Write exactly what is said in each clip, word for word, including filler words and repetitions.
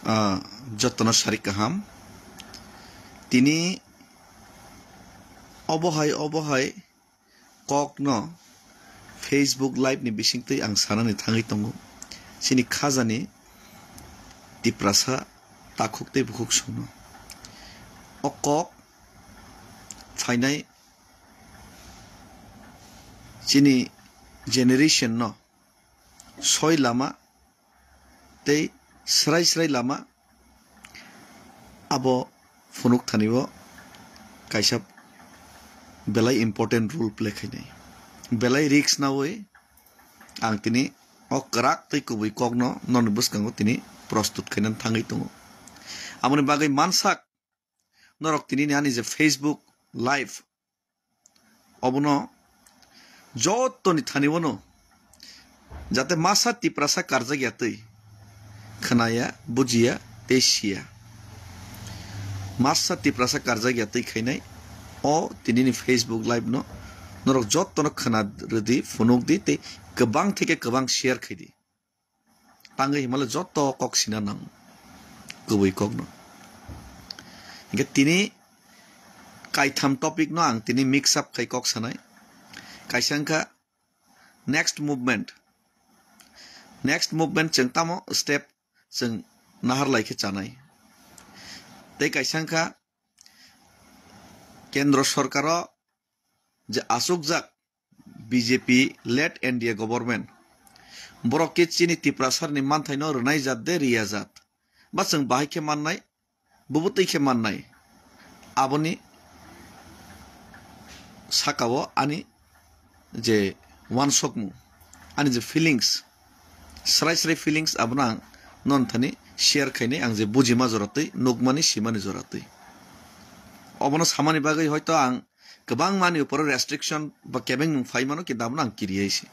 Ah, jotono sarik kaham. Tini obo hai, obo hai kokno Facebook Live ni bisingtwi ang sanani thangwi tongo. Chini khajani Tiprasa takhuk tei bukhuk songno. O kok phainai chini generation no soi lama tei srai srai lama abo phunuk thani o kaisa belai important role play khainai. Belai risk nawi ang tini o kwrak tei kubui kokno norokni bwskango tini prostut khainani thangwi tongo. Aboni bagwi mansak norok tini ani je Facebook Live obono jotoni thani bono jate masa Tiprasa karjak ya twi khwnaya, bujiya tei siya. Masa Tiprasa karjak ya twi khainai o tinini Facebook Live no norok jotono khwna rwdi, phunuk di tei kwbang theke kwbang share khaidi. Tangwi himale joto kok sina nang kubui kokno. Hingke tini kaitham topic no ang tini mix up khai kok sanai. Kaisa wngkha next movement. Next movement chwng tamo step chwng nahar lai khe chanai. Tei kaisa wngkha kendro sorkaro je achukjak B J P led N D A government. Borok khe chini Tiprasarni manthaino rwnai jat de riya jat. Ba chwng bahai khe mannai, bubutwi khe mannai. Aboni sakao ani je wansokmung, ani je feelings, srai srai feelings abono ang non thani share khainai, ang je bujima joratwi, nukmani, simani joratwi. Obono samani bagwi hoito ang kwbangmani uporo restriction ba kebengmung phai mano, kintu abono ang kiriya se,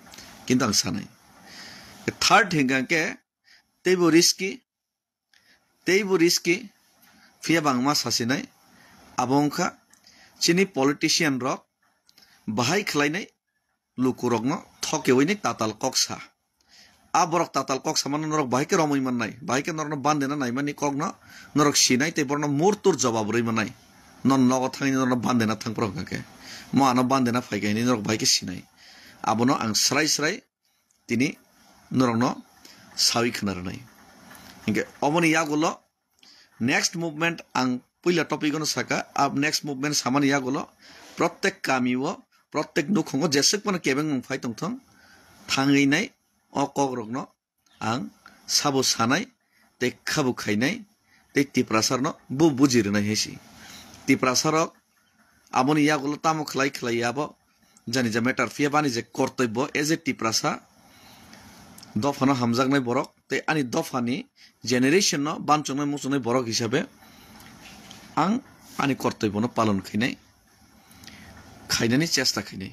kintu ang sanai. Third hingka khe teibo risky, teibo risky, phiya bangma sasinai, abo wngkha chini politician rok bahai khlainai lukurokno thokewi ni tatal kok sa. A borok tatal kok samano norok bahai khe romwi mannai, bahai khe norokno bandena naimani kokno norok sinai tei borokno murtur jobab rwi mannai. Non nogo thangwi norokno bandena thangphuru hwnkha khe, mo ano bandena phaikha hinwi norok bahai khe sinai. Abono ang srai srai tini norokno sawi khna rwnai. Hinkhe oboni yagulo next movement ang puila topic ono saka, ab next movement samani yagulo protek kami o, protek nukhungo jeswk phano kebengmung phai tongthong, thangwi nai o kok rokno ang sabo sanai tei khabu khainai tei Tiprasarno bo buji rwnai hai si. Tiprasarok aboni yagulo tamo khlai khlai abo jani ja matter phiya bani je kortobbo as a Tiprasa dophano hamjaknai borok tei ani dophani generation no bansuknai muchungnai borok hisabe ang ani kortobbo no palon khainai, khainani chesta khainai.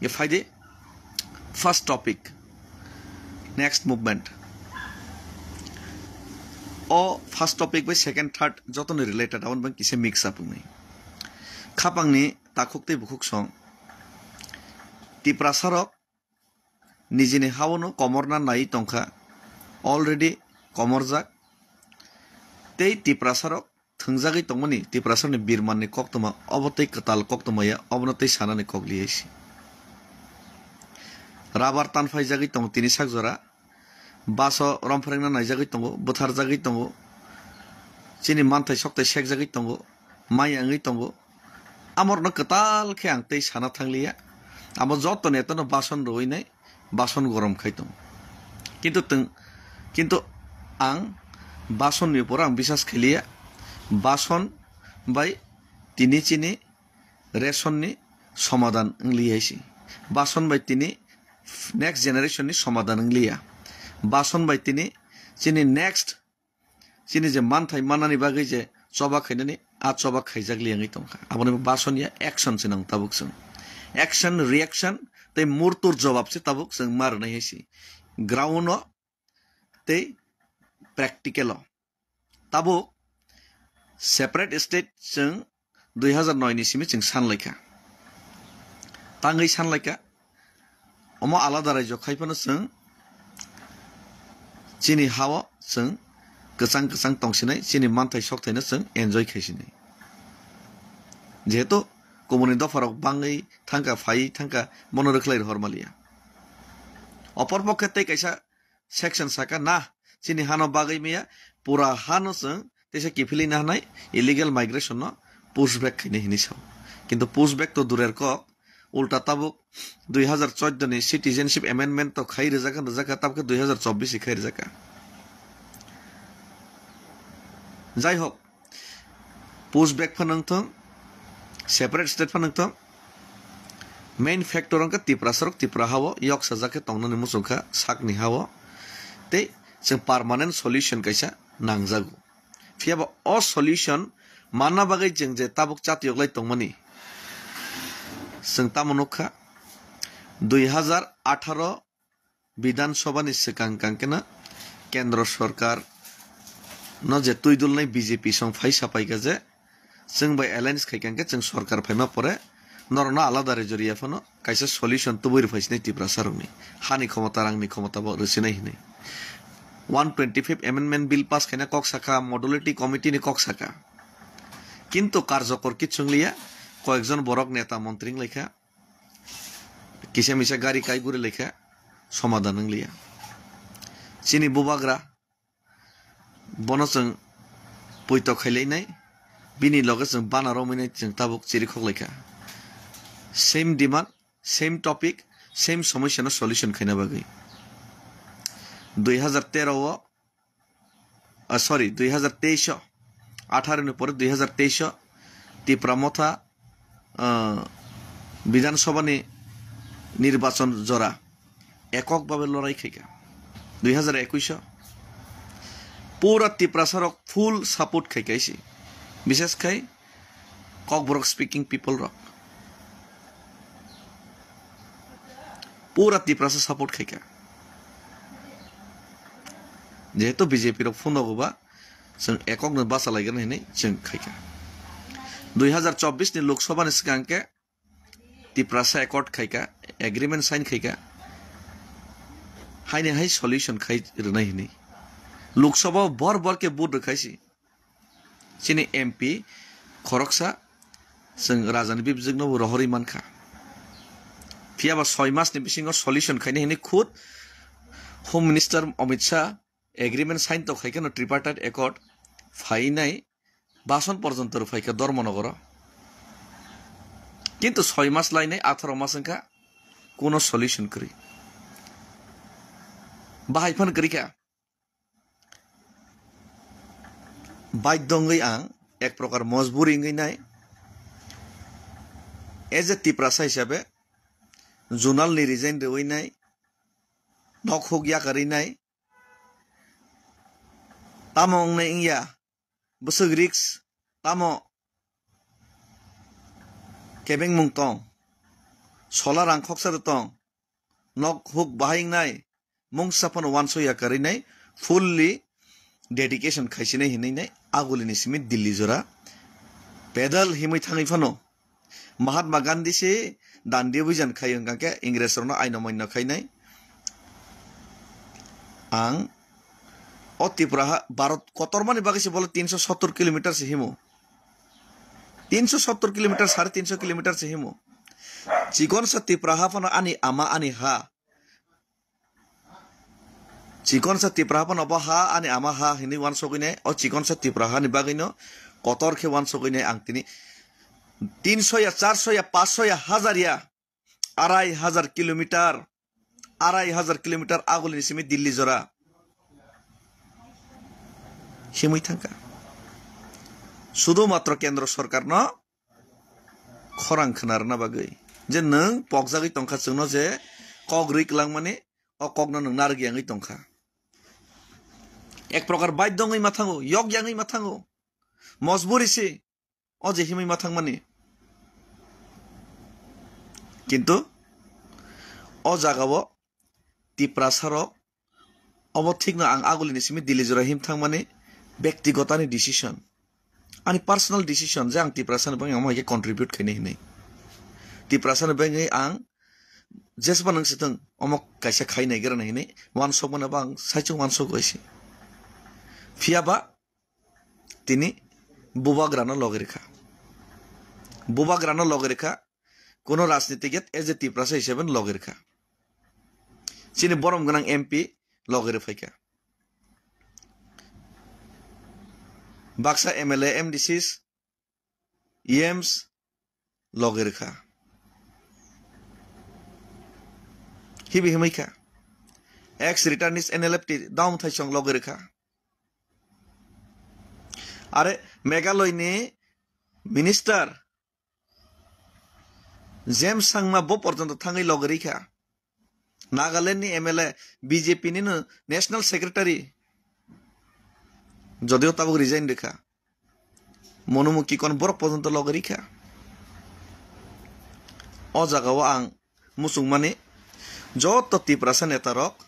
Ye phaidi first topic, next movement. O first topic bai second, third jotono related, aboni bang kisa mix up wngnai. Khapangni takhuk tei bukhuk song. Tiprasarok nijini haono komorna nai tongkha, already komorjak. Tei Tiprasarok thwngjagwi tongmani Tiprasarni birmanni koktwma, obo tei kwtal koktwma ya, obono tei sanani kok liyai si. Rabar tanphaijagwi tongo tini sak jora, baso romphwrengna naijagwi tongo, bwtharjagwi tongo, chini manthai sokthai sekjagwi tongo, maya wngwi tongo. Amorno kwtal khe ang tei sana thangliya. Amo joto netano bason rwui nai, bason gorom khai tongo. Kintu twng, kintu ang basonni upor ang bisas khailiya. Bason bai tini chini ration ni somadan wngli hai si. Bason bai tini next generation ni somadan wngliya. Bason bai tini chini next chini je manthai manani bagwi je choba khainani, a choba khaijak li wngwi tongkha. Aboni bason ya action se nang tabuk chwng. Action, reaction tei murtur jobab se tabuk chwng ma rwnai hai si. Ground o tei practical o. Tabuk separate state chwng dui hazar noi ni simi chwng sanlaikha. Tangwi sanlaikha. Omo alada raijo khai phano chwng chini hao chwng kwchang kwchang tongsinai, chini manthai sokthaino chwng enjoy khaisinai. Jehetu kubuni dopharok bangwi thangkha, phaiwi thangkha, bono rwkhlai rohor maliya. Opor pokhe tei kaisa section saka, na, chini hano bagwi maya, pura hano chwng teisa kiphilwi na hanai, illegal migration no push back khainai hinwi sao. Kintu push back to durer kok, ulta tabuk dui hazar chauddoni citizenship amendment to khai rijak, rijak kha, tabuk khe dui hazar chobbish khai rijak kha. Jai hok, push back phano wngthong, separate state phano wngthong, main factor wngkha Tiprasarok Tipra hao yoksajak khe tongnani muchungkha sakni hao, tei chwng permanent solution kaisa nangjago. Phiyaba o solution manna bagwi chwng je tabuk chatiyok lai tongmani, chwng tamo nukha, dui hazar atharo Bidhan Sabha ni swkang kangkhe no Kendra Sarkar no je twi dulnai B J P song phai sapai kha je, chwng bai alliance khai kangkhe chwng sarkar phaima pore norokno alada rejori ya phano kaisa solution tubui rwphai sinai Tiprasa rokni hani khomota, rangni khomota bo rwsinai hinwi. One twenty five amendment bill pass khaina kok sakha, modality committee ni kok sakha. Kintu karjokor kichung liya, koyekjon borok neta montri wng laikha. Kisa misa gari kai guri laikha, somadan wng liya. Chini bubagra, bono chwng puito khailainai, bini loge chwng bana romwi nai chwng tabuk chiri khok laikha. Same demand, same topic, same somosya no solution khaina bagwi. Dui hazar tero o, ah, sorry, dui hazar teis o, atharo ni pore dui hazar teis o Tipra Motha, ah, Bidhan Sabha ni nirbachon jora ekok babe lorai khaikha. Dui hazar ekuis o pura Tiprasa rok full support khaikha isi. Bishes khai Kokborok speaking people rok pura Tiprasa support khaikha. Jehetu B J P rok phunogo ba chwng ekok no basa laigana hinwi chwng khaikha. Dui hazar chobbish ni Lok Sabha ni swkang khe Tiprasa accord khaikha, agreement sign khaikha. Haini hai solution khai rwnai hinwi. Lok Sabha o bor bor khe vote rwkhaisi. Chini M P khoroksa chwng rajani bibjwkno bo rohorwi mankha. Phiyaba soi masni bisingo solution khaina hinwi khud Home Minister Amit Shah agreement sign to khaikha no tripartite accord phainai bason porjonto rw phaikha Dharmanagaro. Kintu soi mas lainai atharo mas wngkha kuno solution kwrwi. Bahai phan kwrwi kha. Baidho wngwi ang ek prokar mojburi wngwi nai. As a Tiprasa hisabe zonal ni resign rwui nai, nok huk yakarwi nai. Tamo wngnai wngya, bwswk risk, tamo kebengmung tong, sola rang khoksa rw tong, nok huk bahai wngnai, mungsa phano uansukya kwrwi nai, fully dedication khaisinai hinwi nai, agulini simi Delhi jora pedal himwi thangwi phano. Mahatma Gandhi se dandi obijan khai wngkha khe Ingres rokno aino maino khainai. Ang o Tipra ha Bharat kotormani bagwi se bole tinso sottor kilometer se himo. Tinso sottor kilometer, sare tinso kilometer se himo. Chikonsa Tipra ha phano ani ama ani ha. Chikonsa Tipra ha phano bo ha ani ama ha hinwi uansukwi nai. O chikonsa Tipra ha ni bagwi no kotor khe uansukwi nai ang tini tinso ya, charso ya, paso ya, hazar ya, arai hazar kilometer, arai hazar kilometer agulini simi Delhi jora himwi thangkha. Sudu matro Kendra Sarkar no khorang khna rwna bagwi je nwng pokjagwi tongkha chwngno je kok rwi kwlangmani, o kokno nwng narwk yangwi tongkha. Ek prokar baidho wngwi ma thango, yok yangwi ma thango, mojburi se o je himwi ma thangmani. Kintu o jagao Tiprasa rok obo thikno ang agulini simi Delhi jora him thangmani bektigotani decision. Ani personal decision je ang Tiprasani bagwi omo hai khe contribute khainai hinwi. Tiprasani bagwi ang jesba nang sitwng omo kaisa khai nai gra nai hinwi uansukmano bo ang saichung uansuk bai se. Phiya ba tini bubagrano logi rikha. Bubagrano logi rikha. Kuno rajnitigit as a Tiprasa hisabe logi rikha. Chini borom gwnang M P logi riphaikha. Baksa M L A, M D Cs, E Ms logi rikha. Hibi himikha. Ex returnees N L F T daum thaisong logi rikha. Are Meghalaya ni minister James Sangma bo porjonto thangwi logi rikha. Nagaland ni M L A, B J P ni no national secretary, jodio tabuk resign rikha. Mono Mukikon borok porjonto logi rikha. O jaga o ang muchungmani joto Tiprasa neta rok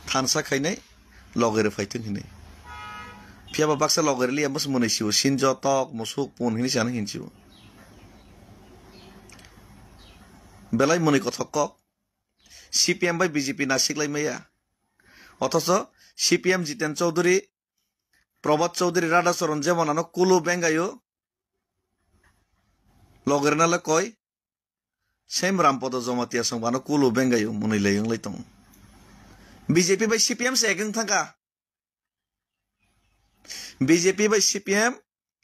thansa khainai logi rwphai thung hinwi. Phiya ba baksa logi rwliya bwswk mwnwi sio, sinjo, tok, musuk, pun hinwi se ano hinsio. Belai mwnwi kothok kok. C P M bai B J P nasiklai maya. Othocho C P M Jiten Chaudhary, Prabhat Chaudhary, Radhacharan jemon ano kulu bengayo, logi rwna le koi, same Rampada Jamatia song bo ano kulu bengayo, mwnwi lai wnglai tongo. B J P bai C P M se ek wng thangkha. B J P bai C P M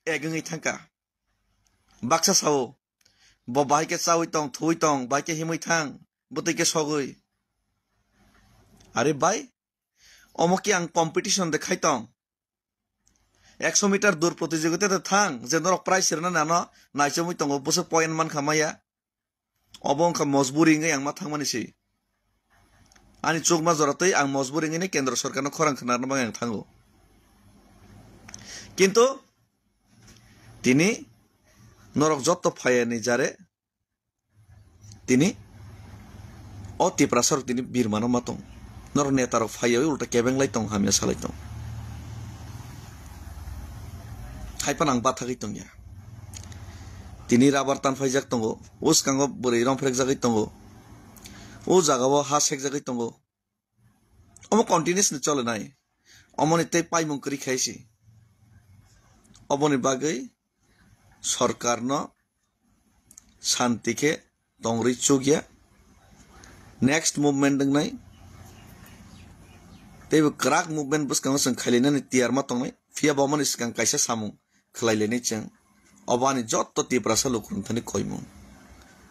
ek wngwi thangkha. Baksa sao, bo bahai khe chaui tong, thuui tong, bahai khe himui thang, bwtwi khe sogwi. Are bai, omo khe ang competition de khai tong. Ekso meter dur protijogita de thang, je norok prize rwna nano naichomwi tongo, bwswk point mankha maya. Obo wngkha mojburi wngwi ang ma thangmani se. Ani chukma jora twi ang mojburi wngwi kendro sorkarno khorang khnarna bagwi ang thango. Kintu tini norok jotto phayani jare tini o Tiprasa rok tini birmano ma tong. Norok neta rok phaiya ulta kebeng lai tong, hamya salai tong. Haiphano ang bathagwi tongya. Tini rubber tan phaijak tongo, o swkango bwrwi rong phrekjagwi tongo, o jagao ha sekjagwi tongo. Omo continuously cholenai. Omoni tei paimung kwrwi khai se. Oboni bagwi sorkarno santi khe tongri chukya. Next movement wngnai. Teibo kwrak movement bwskango chwng khailainani tiyar ma tongnai. Phiya bo omoni swkang kaisa samung khwlailainai chwng. Obo ani jotto Tiprasa lukurok thani koimung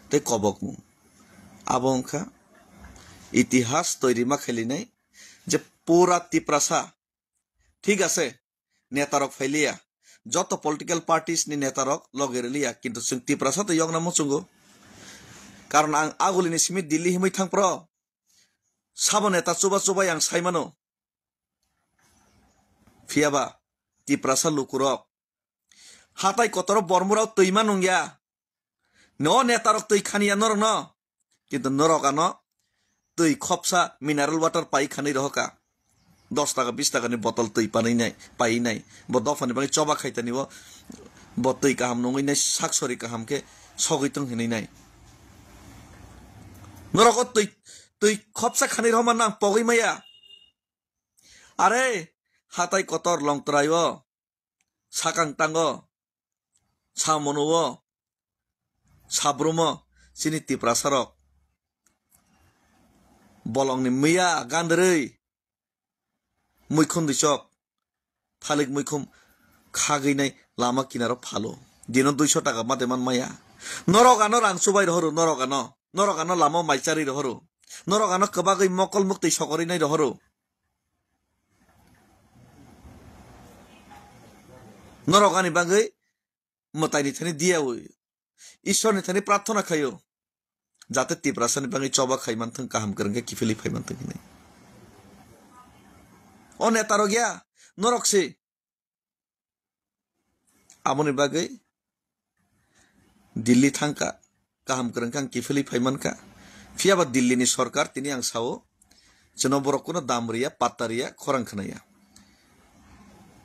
tei kobokmung. Abo wngkha itihas toiri ma khailainai je pura Tiprasa, thik ase, netarok phailiya, joto political parties ni netarok loge riliya, kintu chwng Tiprasa tei yokna muchungo. Karon ang agulini simi Delhi himwi thangpro, sabo neta chuba chubai ang saimano. Phiyaba Tiprasa lukurok hatai kotoro bormurao twi ma nungya. No netarok twi khaniya norokno. Kintu norok ano twi khopsa mineral water pai khanwi rohoka. Dos taka bis taka ni botol twi panwi nai, pai nai. Bo dophani bagwi choba khaitani bo, bo twi kaham nungwi nai, sak sori kaham khe sogwi tong hinwi nai. Norok o twi, twi khopsa khanwi rohoma nang pogwi maya. Are hatai kotor Longtrai o, sakang tango, samono o, sabrumo, chini Tiprasa rok. Bolongni miya gandrwi, muikhum disok, thalik muikhum khagwi nai lama kinaro phalo. Dino duiso taka mate man maya. Norok ano rang chubai rohoro, norok ano, norok ano lama mai charwi rohoro. Norok ano kwbagwi mokol muktwi sokorwi nai rohoro. Norok ani bagwi mwtaini thani diyawi, Ishwarni thani prarthana khaio, jate Tiprasani bagwi choba khai manthung, kaham kwrwng khe kiphilwi phai manthung hinwi. O netarok ya, norok se. Aboni bagwi Delhi thangkha, kaham kwrwng khe ang kiphilwi phai mankha. Phiyaba Delhi ni sorkar tini ang sao, chwno borok kuno dam riya, patta riya, khorang khnaya.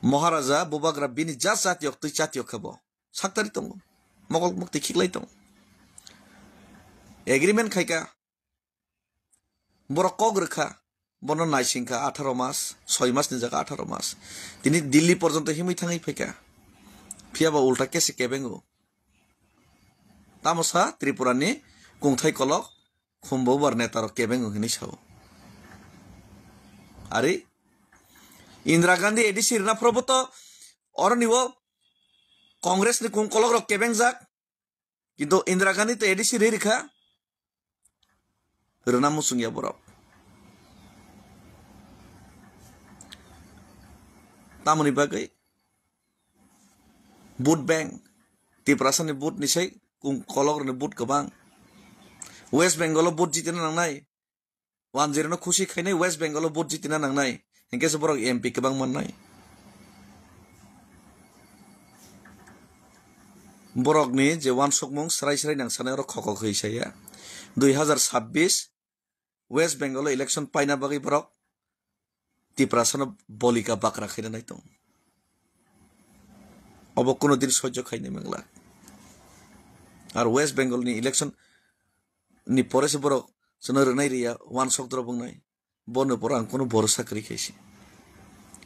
Maharaja bubagra bini ja chatiyok twi chatiyok khe bo saktari tongo, mokol muktwi khiklai tongo. Agreement khaikha, borok kok rwkha, Bono naisingkha atharo mas, soi mas ni jaga atharo mas. Tini Delhi porjonto himwi thangwi phaikha. Phiyaba ulta kesi kebengo. Tamo sa Tripura ni kungthai kolok khumbo bar neta rok kebeng hinwi sao. Ari Indira Gandhi A D C rina phrobo to oroni o Congress ni kung kolok rok kebeng jak. Kintu Indira Gandhi to A D C ri rikha. Rwna muchung ya borok. Tamoni bagwi vote bank, Tiprasani vote ni sai kung kolok rwni vote kwbang. West Bengal o vote jitina nangnai. One zero no khusi khainai West Bengal o vote jitina nangnai. Hinkhe se borok M P kwbang mannai. Borokni je wansukmung srai srai nang sanai oro khokok hwi saya. Dui hazar sabbish West Bengal o election paina bagwi borok Tiprasano bolika bakra khaina nai tong. Obo kuno din sojjo khainai mangla. Ar West Bengal ni election ni pore se borok chwno rwnai riya wansok drop wngnai. Bono pore ang kuno borosa kwrwi khaisi.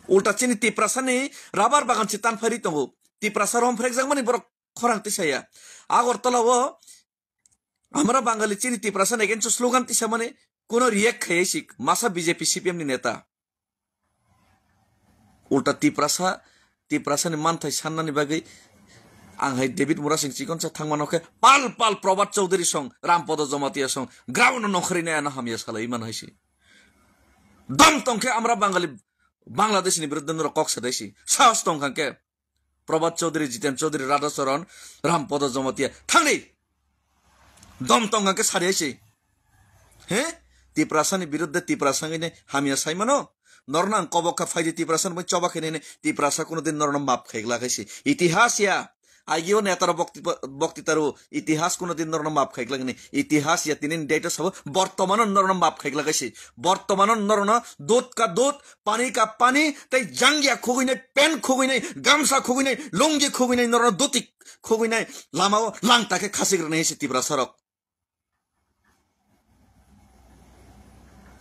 Ulta chini Tiprasani rabar bagan si tan phairi tongo. Tiprasa rom phrekjakmani borok khorang tisaya. Agartala o Amra Bangali chini Tiprasa against o slogan tisa mane kuno react khayai si masa B J P C P M ni neta. Ulta Tiprasa, Tiprasa ni manthai sannani bagwi ang hai David Murasing chikon sa thangmano khe pal pal Probhat Chaudhary song, Rampodo Jamatia song, ground no nongkhorwi nai ano hamya salai man hai si. Dom tong khe Amra Bangali Bangladesh ni biruddhe norok kok sadai si. Sahos tong khan khe. Probhat Chaudhary, Jiten Chaudhary, Radha Charan, Rampodo Jamatia. Thangdi! Dom tong khe sari hai se. He? Tiprasani biruddhe Tiprasa wngwi hamya saimano. Norno ang kobok kha phaidi Tiprasa wngwi choba khe nini Tiprasa kuno din norno map khaigla khaisi. Itihas ya. Aigio netaro bokti, bokti taru itihas kuno din norno map khaigla khaini. Itihas ya tinin date sabo bortomano norno map khaigla khaisi. Bortomano norno dut ka dut pani ka pani, tei jangya khugwinai, pen khugwinai, gamsa khugwinai, lungi khugwinai, norno doti khugwinai, lamao langta khe khasik rwnai se Tiprasa rok.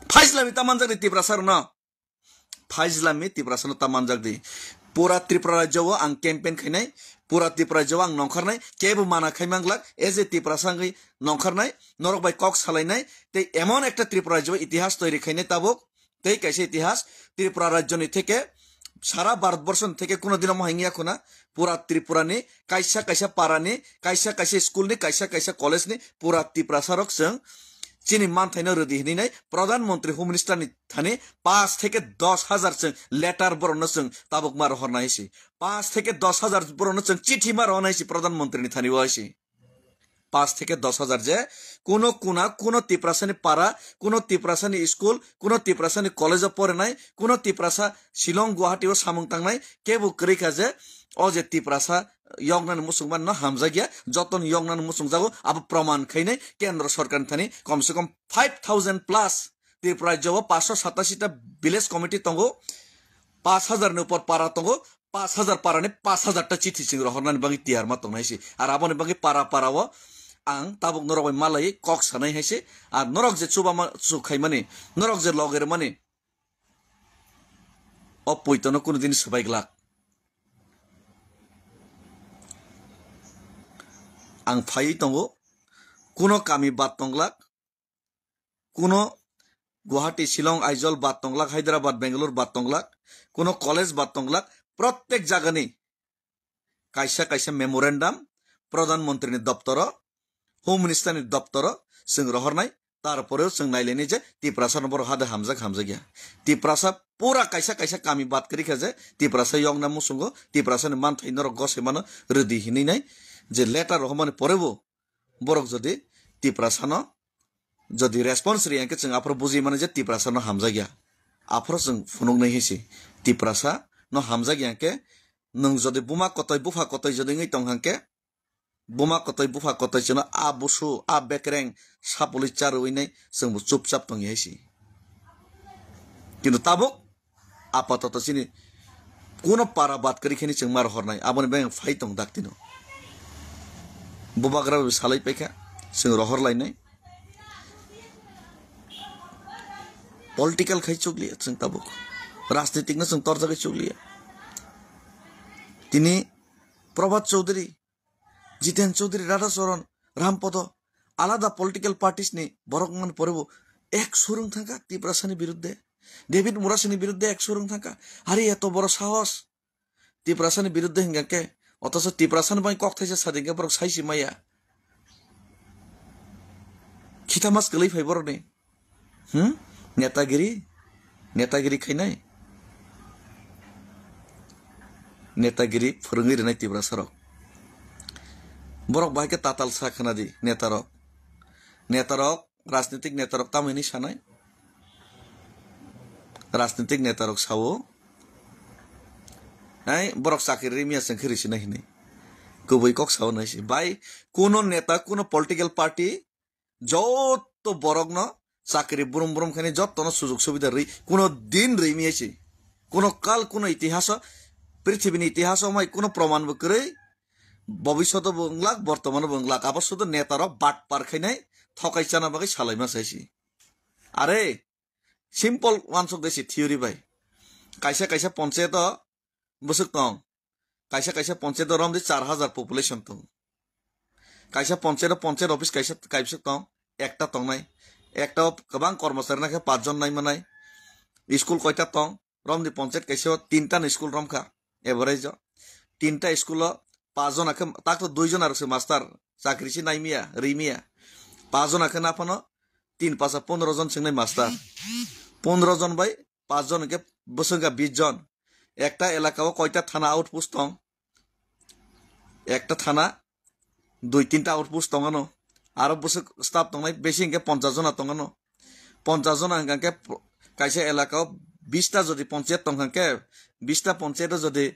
Phaisla mi ta manjak ni Tiprasa rokno. Phaisla mi Tiprasa no ta manjak di. Pura Tripura rajyo o ang campaign khainai, pura Tripura rajyo o ang nongkhornai, kebo mana khai manglak, as a Tiprasa wngwi nongkhornai, norok bai kok salainai, tei emon ekta Tripura rajyo o itihas toiri khainai tabuk, tei kaisa itihas Tripura rajyoni theke sara Bharatborsho ni theke kuno dino mohai wngya khuna pura Tripura ni kaisa kaisa para ni kaisa kaisa school ni kaisa kaisa college ni pura Tiprasa rok chwng chini manthai no rwdi hinwi nai Pradhan Mantri Home Minister ni thani paanch theke dos hajar chwng letter borok no chwng tabuk ma rohor nai si paanch theke dos hajar borok no chwng chithi ma rohor nai si Pradhan Mantri ni thani o si. Paanch theke dos hajar je kuno kuna, kuno Tiprasani para, kuno Tiprasani school, kuno Tiprasani college o porinai, kuno Tiprasa Shillong, Guwahati o samung tangnai, kebo kwrwi kha je o je Tiprasa yoknani muchungmani no hamjakya, jotono yoknani muchungjago, abo proman khainai kendro sorkarni thani komse kom five thousand plus Tripura rajyo o paanch sho satasita village committee tongo, paanch hajar ni upor para tongo, paanch hajar para ni paanch hajar ta chithi chwng rohornani bagwi tiyar ma tongnai si. Ar aboni bagwi para para o ang tabuk norok bai malai kok sanai hai se. Ar norok je chuba ma chu khaimani, norok je loge rwmani, o poito no kuno din swbai glak. Ang phaiwi tongo, kuno kami bad tonglak, kuno Guwahati, Shillong, Aizawl bad tonglak, Hyderabad, Bangalore bad tonglak, kuno college bad tonglak, prottek jagani kaisa kaisa memorandum Pradhan Mantri ni doptoro, Home Minister ni doptoro chwng rohornai, tarporeo chwng nailainai je Tiprasa no borok hade hamjak hamjakya. Tiprasa pura kaisa kaisa kami bad kwrwi kha je Tiprasa yokna muchungo, Tiprasa ni manthai norok gosoi mano rwdi hinwi nai je letter rohormani porebo borok jodi Tiprasa no jodi response ri, hwnkhe chwng aphuru bujui mano je Tiprasa no hamjakya. Aphuru chwng phunuknai hinsi Tiprasa no hamjakya hwnkhe nwng jodi buma kotoi bupha kotoi jodi wngwi tong hwnkhe buma kotoi bupha kotoi chwngno a busu a bekreng sapului charwinai chwngbo chupchap tongya hinsi. Kintu tabuk apatoto chini kuno para bad kwrwi kheni chwng ma rohornai, aboni bagwi phai tong daktino. Bubagra bai salai paikha, chwng rohor lainai. Political khai chukliya chwng tabuk. Rajnitik no chwng torjagwi chukliya. Tini Prabhat Chaudhary, Jiten Chaudhary, Radha Charan, Rampodo, alada political parties ni borok man porebo ek surung thangka Tiprasani biruddhe. David Murasini biruddhe ek surung thangka. Hari eto boro sahos. Tiprasani biruddhe hingka khe, otoso Tiprasani bai kok thaisa sadi hingke borok saisi maya. Khita mas kwlwi phai borokni. Hmm? Netagiri? Netagiri khainai? Netagiri phwrwngwi rwnai Tiprasarok. Borok bahai khe tatal sa khna di netarok. Netarok, rajnitik netarok tamo hinwi sanai? Rajnitik netarok sao, "Ai, borok chakri rimya chwng khe risinai," hinwi. Kubui kok sao nai si. Bai, kuno neta, kuno political party, joto borokno chakri brum brum khainai, jotono sujug subida rwi, kuno din rwi miya si. Kuno kal, kuno itihaso, prithibini itihaso mai kuno proman bo kwrwi, bobishoto bo wnglak, bortomano bo wnglak. Abo sudo netarok batpar khainai, thokai chana bagwi salaima sai si. Are, simple wansuk de si theory bai. Kaisa kaisa ponchayat o bwswk tong. Kaisa kaisa ponchayat o romdi char hajar population tong. Kaisa ponchayat o ponchayat office kaisa kaibwswk tong, ekta tongnai. Ekta o kwbang kormochari nakhe pachjon naimanai. School koita tong? Romdi ponchayat kaisa o tinta ni school romkha. Average o tinta school o pachjon akhe takto duijon arokse master. Chakri si naimiya, rimiya. Pachjon akhe naphano tin pacha pondro jon chengnai master. Pondro jon bai pachjon hwnkhe bwswk wngkha bis jon. Ekta elaka o koita thana outpost tong? Ekta thana dui tinta outpost tong ano. Aro bwswk staff tongnai besi hwnkhe ponchas jona tong ano. Ponchas jona hwnkha khe kaisa elaka o bista jodi ponchayat tong kha khe, bista ponchayat o jodi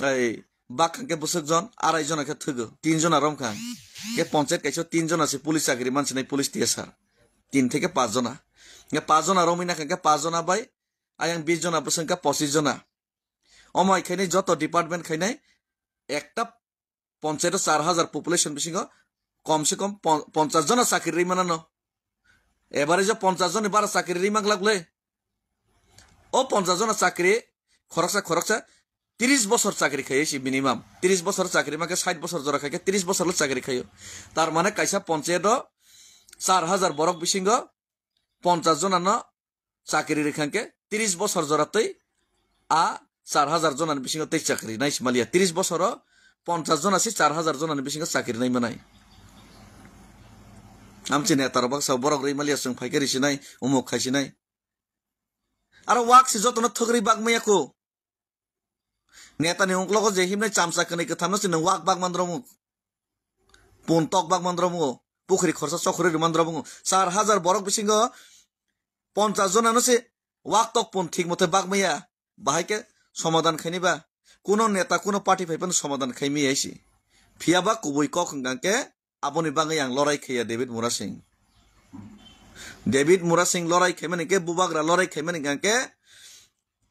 ei bak kha khe bwswk jon arai jona khe thwgo, tin jona rom kha. Khe ponchayat kaisa o tin jona se police chakri mansinai, police T S R. Tin theke pach jona. Khe pach jona romwi nakha khe pach jona bai ayang bis jona bwswk khe pochis jona. Omo hai khainai joto department khainai ekta ponchayat o char hajar population bisingo kom se kom pon-, ponchas jona chakri rwi manano. Average o ponchas joni bara chakri rwi manglak le. O ponchas jona chakri khoroksa khoroksa tris bosor chakri khaye si minimum. Tris bosor chakri makhe sait bosor jora khaikhe tris bosor le chakri khayo. Tar mane kaisa ponchayat o char hajar borok bisingo ponchas jona no chakri rikha khe tris bosor jora tei a char hajar jona ni bisingo tei chakri nai si maliya. Tris bosor o ponchas jona se char hajar jona ni bisingo chakri nai manai. Amchi neta rok baksa borok rwi maliya chwng phaikhe risinai, umuk khaisinai. Aro wak se jotono thwgri bak maya kho. Neta ni ungklogo je himnai chamsa kwnwi kwthamno se nwng wak bak mandromu. Pun tok bak mandromu. Pukhri khorsa chokhri rwi mandromu. Char hajar borok bisingo ponchas jonano se wak tok pun thik mote bak maya. Bahai khe somadan khaini ba? Kuno neta, kuno party phai phano somadan khai maya si. Phiya ba kubui kok hwnkha khe aboni bagwi ang lorai khaiya David Murasing. David Murasing lorai khaimani khe, bubagra lorai khaimani hwnkha khe,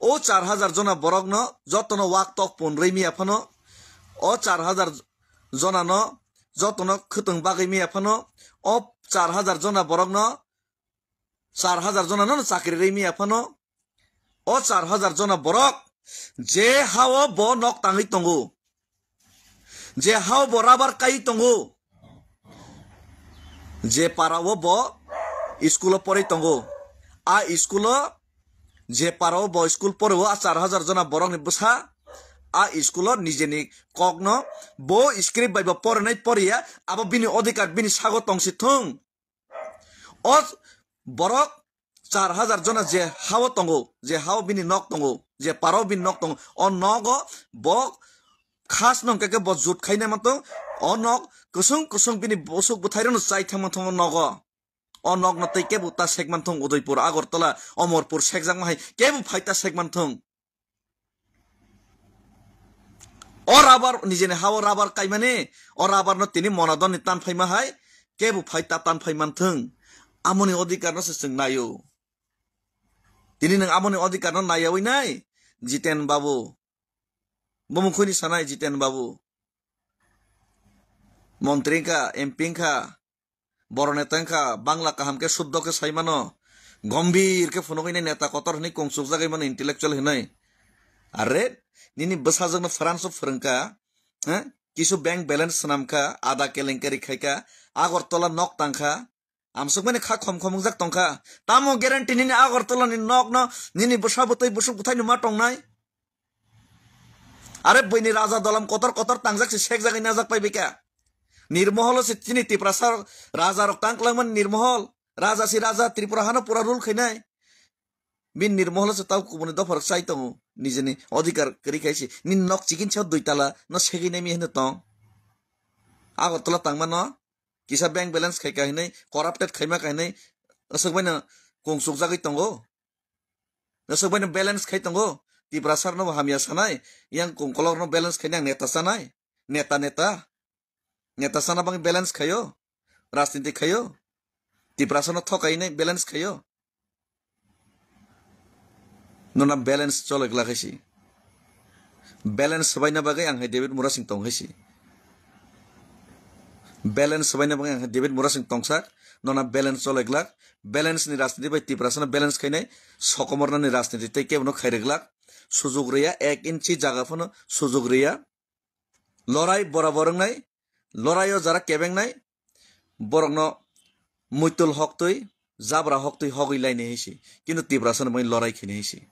o char hajar jona borokno jotono wak tok pun rwi miya phano, o char hajar jonano jotono khwtwng bagwi miya phano, o char hajar jona borokno, char hajar jonano chakri rwi miya phano, o char hajar jona borok je hao bo nok tangwi tongo, je hao bo rabar kai tongo, je para o bo school o porwi tongo, a school o, je para o bo school poro o, a char hajar jona borokni bwsa a school o nijeni kokno bo script bai bo porinai poriya, abo bini odhikar, bini sago tongsi thung. O borok char hajar jona je hao tongo, je hao bini nok tongo, je paro bini nok tongo, o nogo bo khas nong khe bo jut khainai mantong, o nok kusung kusung bini bosuk bwthai rokno chai thang mantong o nogo. O nokno tei kebo ta sek mantong Udaipur, Agartala, Omorpur sekjakma hai kebo phai ta sek mantong. O rabar, nijeni hao rabar kaimani, o rabar no tini monadon ni tan phaima hai, kebo phai ta tan phai manthung. Amoni odhikar no se chwng naio. Tini nwng amoni odhikar no naiyawi nai, Jiten Babu. Bumung khuni sanai Jiten Babu. Montri wngkha, M P wngkha, Boro neta wngkha, Bangla kaham khe suddo khe sai mano. Gombir khe phunugwi nai neta kotor hinwi kung chukjagwi mano intellectual hinwi. Are, nini bwsajwkno France o phwrwngkha, he? Kisu bank balance swnamkha, ada kelenkari khaikha, Agartala nok tangkha, amsukmani kha khom khom wngjak tongkha. Tamo guarantee nini Agartala ni nok no nini bwsa bwtwi busuk bwthai no ma tongnai? Are buini raja dolam kotor kotor tangjak se sekjagwi najak pai bika. Nirmohol se chini Tiprasa raja rok tang kwlangmani Nirmohol. Raja si raja Tripura hano pura rule khainai. Bin Nirmohol se tau kubuni dopha rok chai tongo. Nijeni odhikar kwrwi khai se. Nini nok chikin sa dui tala no segwi nai mi hino tong. Agartala tangmano kisa bank balance khai kahinai, corrupted khaima kahinai, aswk baino kung chukjagwi tongo. Aswk baino balance khai tongo. Tiprasa rokno bo hamya sanai, yang kung kolok rokno balance khainai ang neta sanai. Neta, neta. Neta sana bagwi balance khaio. Rajniti khaio. Tiprasa no thokainai balance khaio. Nona balance cholai glak hai si. Balance swbaina bagwi ang hai David Murasing tong hai si. Balance swbaina bagwi ang hai David Murasing tongsak. Nona balance cholai glak. Balance ni rajniti bai Tiprasa no balance khainai. Sokomorna ni rajniti tei kebo no khairwi glak. Sujuk riya ek inchi jaga phano sujuk riya. Lorai borabor wngnai, loraio jara kebengnai, borokno muitul hoktwi, jabra hoktwi hogwi lainai hai se. Kintu Tiprasano bai lorai khainai hai se.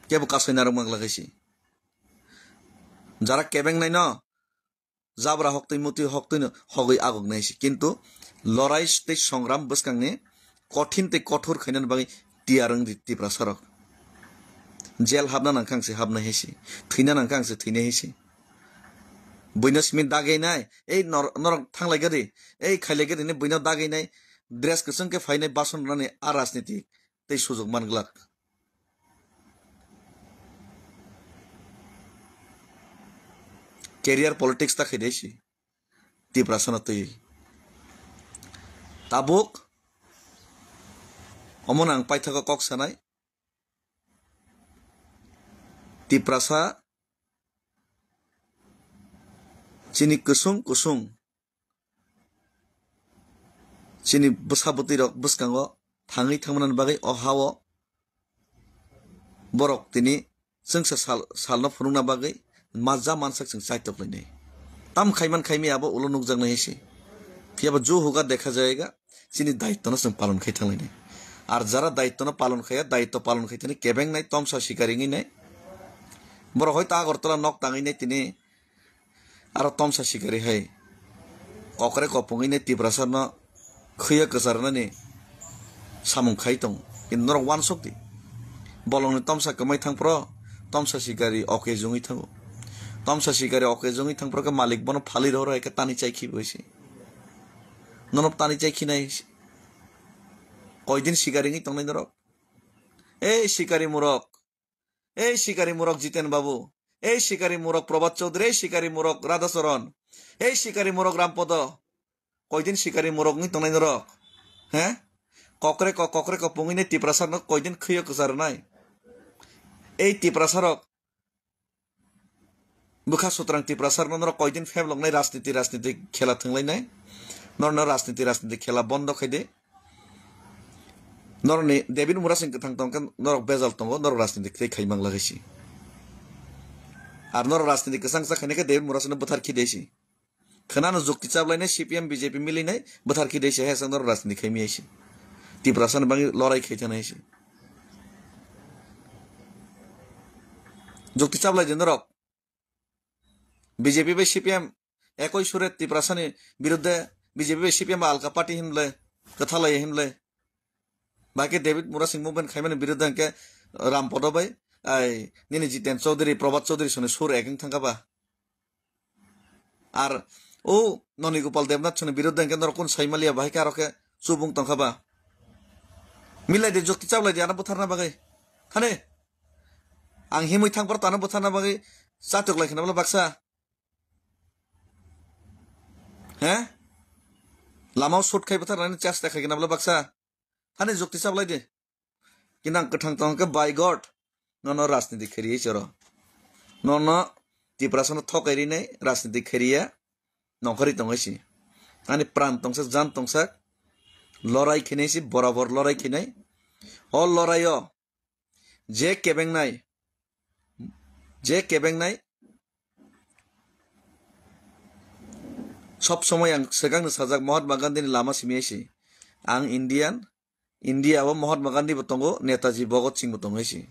Kebo kasai narwk manglak hai se. Jara kebengnaino jabra hoktwi mutwi hoktwino hogwi agoknai se. Kintu lorai tei songram bwskangni kothin tei kothor khainani bagwi tiyar wng di Tiprasa rok. Jail habna nangkha ang se habnai hai se. Thwina nangkha ang se thwinai hai se. Buino simi dagainai, ei nor-, norok thanglai gari, ei khailai gari hinwi buino dagainai, dress kwchwng khe phainai bason rwnani a rajniti tei sujuk man glak. Career politics ta khaidai si. Tiprasano twi. Tabuk omono ang paithago kok sanai. Tiprasa chini kusung kusung chini bwsa bwtwi rok bwskango thangwi thangmani bagwi o hao borok tini chwngsa sal, salno phunukna bagwi ma ja mansak chwng chaitok lainai. Tam khaiman khaimaya abo ulo nukjaknai hai se. Phiya bo jo hoga dekha jayega, chini daitwno chwng palon khai thanglainai. Ar jara daitwno palon khaiya, daitw palon khai thani kebengnai tomsa sikari wngwi nai. Borok hoito Agartala nok tangwi nai tini aro tomsa sikari hai kokre kopungwi nai Tiprasano khwiya kwcharnani samung khai tongo. Kintu norok uansuk di. Bolongni tomsa kwmai thang phro, tomsa sikari oke jungwi thango. Tomsa sikari oke jungwi thang phro khe malik bono phalwi rohor hai khe tani chai khibi se. Nono tani chai khinai koidin sikari wngwi tongnai norok? Ei sikari murok. Ei sikari murok Jiten Babu, ei sikari murok Probhat Chaudhary, ei sikari murok Radhacharan, ei sikari murok Rampodo. Koidin sikari murok wngwi tongnai norok? He? Kokre kok, kokre kok pungwi nai Tiprasa no koidin khwiyo kwchar rwnai? Ei Tiprasa rok bwkha sutrang Tiprasa rok norok koidin phebloknai rajniti, rajniti khela thwnglainai? Norno rajniti, rajniti khela bondo khai di. Norokni David Murasing kwthang tongkhe norok bejal tongo, norok rajniti tei khai mang lagai si. Ar norok rajniti kwchang cha khainai khe David Murasingno bwthar khi de si. Khwnano jukti chaplainai C P M B J P milinai bwthar khi de si, hai sak norok rajniti khai mi hai si. Tiprasano bangwi lorai khai thana hai si. Jukti chaplai di norok. B J P bai C P M ekoi sure Tiprasani biruddhe, B J P bai C P M alka party hinle, kwthalai hinle. Baki David Murasing movement khaimani biruddhe hwnkhe Rampodo bai, ai, nini Jiten Chaudhary, Probhat Chaudhary soni sur ek wng thangkha ba. Ar o Noni Gopal Debnath soni biruddhe hwnkhe norok kun saimaliya bahai khe aro khe chubung tongkha ba. Milai de jukti chaplai de ano bwtharna bagwi. Thani. Ang himwi thang phar tano bwtharna bagwi chatok lai khna bwla baksa. He? Lamao shoot khai bwtharnani chesta khai khna bwla baksa. Thani jukti chaplai de. Kinang kwthang tong khe by God. Nono rajniti kheri choro. Nono Tiprasano thokai rinai rajniti kheriya. Nongkhorwi tongwi si. Ani pran tongsak, jan tongsak. lorai khinai si, borabor lorai khinai. O lorai o je kebengnai, je kebengnai, sob somoi ang swkangni sajak Mahatma Gandhi ni lama simi si. Ang Indian, India o Mahatma Gandhi bo tongo, Netaji Bhagat Singh bo tongo si.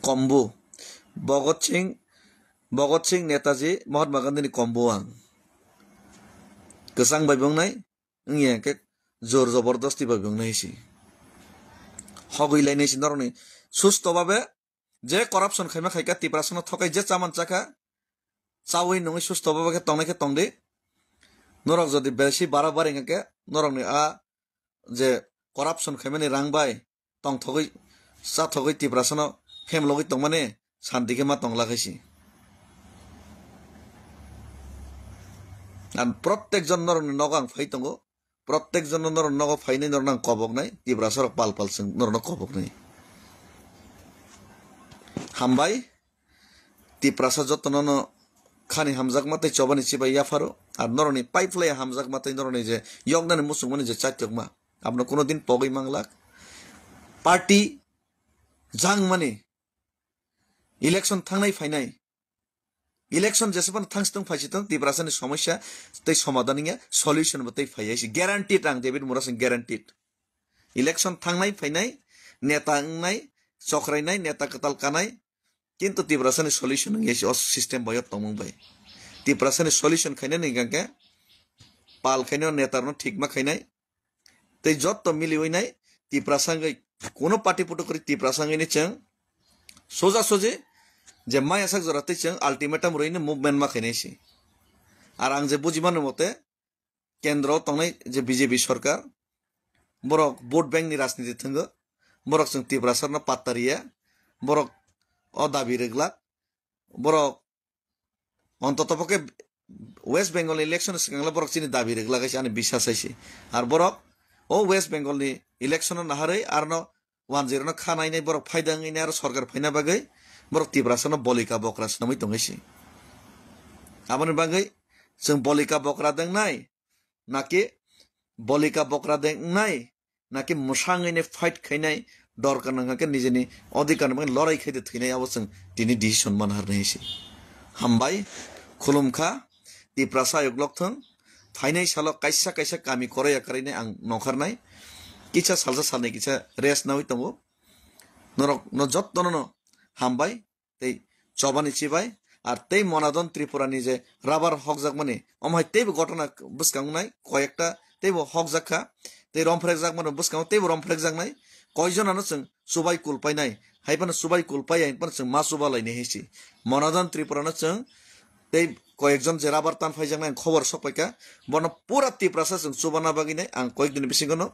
Kombu. Bhagat Singh, Bhagat Singh, Netaji, Mahatma Gandhi ni kombu ang. Kwchang bai bo wngnai, wngya khe jor jobordasti bai bo wngnai si. Hogwi lainai si norokni susto babe je corruption khaima khaika Tiprasano thokai je chaman chakha, chawi nungwi susto babe khe tongnai khe tongdi. Norok jodi besi bara bari hwnkhe norokni a je corruption khaimani rang bai tongthogwi chathogwi Tiprasano phemlogwi tongmani santi khe ma tongla khaisi. Ang prottek jon norokni nogo ang phai tongo, prottek jon norok nogo phainai norokno ang koboknai, Tiprasarok pal pal chwng norokno koboknai. Hambai, Tiprasa jotono no khani hamjakma tei chobani chibai yapharo, ar norokni pipeline hamjakma tei norokni je yoknani muchungmani je chaitokma, abono kuno din pogwi manglak. Party jangmani election thangnai phainai, election jesabano thangsi tong phaisi tong, Tiprasani somosya tei somadhan wngya, solution bo tei phaiya si guaranteed, ang David Murasing guaranteed. Election thangnai phainai, neta wngnai, chokrainai, neta kwtal kanai, kintu Tiprasani solution wngya si o system bai o tongmung bai. Tiprasani solution khainani hwnkha khe pal khainai, o netarokno thikma khainai, tei jotto miliwi nai Tiprasa wngwi, kuno party puto kwrwi Tiprasa wngwi ni chwng soja soji je maya sak jora tei chwng ultimatum rwini movement ma khainai si. Ar ang je bujimani mote kendro tongnai je B J P sorkar, borok vote bank ni rajniti thwngo, borok chwng Tiprasarno patta riya, borok o dabi rwglak, borok Ontoto pokhe West Bengal ni election swkang le borok chini dabi rwglak hai se ani bisas hai se. Ar borok o West Bengal ni election no naharwi arno one zero no kha nainai borok phaida wngwi nai aro sorkar phaina bagwi borok Tiprasa no bolika bokra swnamwi tongwi se. Aboni bagwi chwng bolika bokra de wngnai naki bolika bokra de wngnai naki mwsangwi nai fight khainai, dorkar nangkha khe nijini odhikar ni bagwi lorai khai de thwinai, abo chwng tini decision man harnai hai se. Hambai, khulumkha, Tiprasa ayuk lok thung, phainai salo kaisa kaisa kami koroi yakarwi nai ang nongkharnai, kisa salsa salnwi kisa rest nawi tongo. Norok no jotto no hambai, tei chobani chibai, ar tei Monadon Tripura ni je rubber hokjakmani, omo hai teibo gotona bwskang wngnai, koyekta teibo hokjak kha, tei romphrekjakmani bwskango teibo romphrekjaknai, koijonano chwng chubai kulpainai, hai phano chubai kulpaiya, hai phano chwng ma chuba lainai hai se. Monadon Tripura no chwng tei koyekjon je rubber tan phaijaknai ang khobor sok paikha, bono pura Tiprasa chwng chubana bagwi nai ang koyek dini bisingo no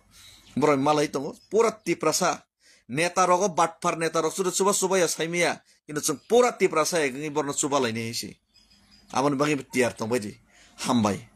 borok malai tongo, pura Tiprasa. Neta rogo batphar neta rok chuda chuba chuba ya saimaya, kintu chwng pura Tiprasa ya gini borno chuba laini hai se. Aboni bagwi tiyar tong bai di. Hambai.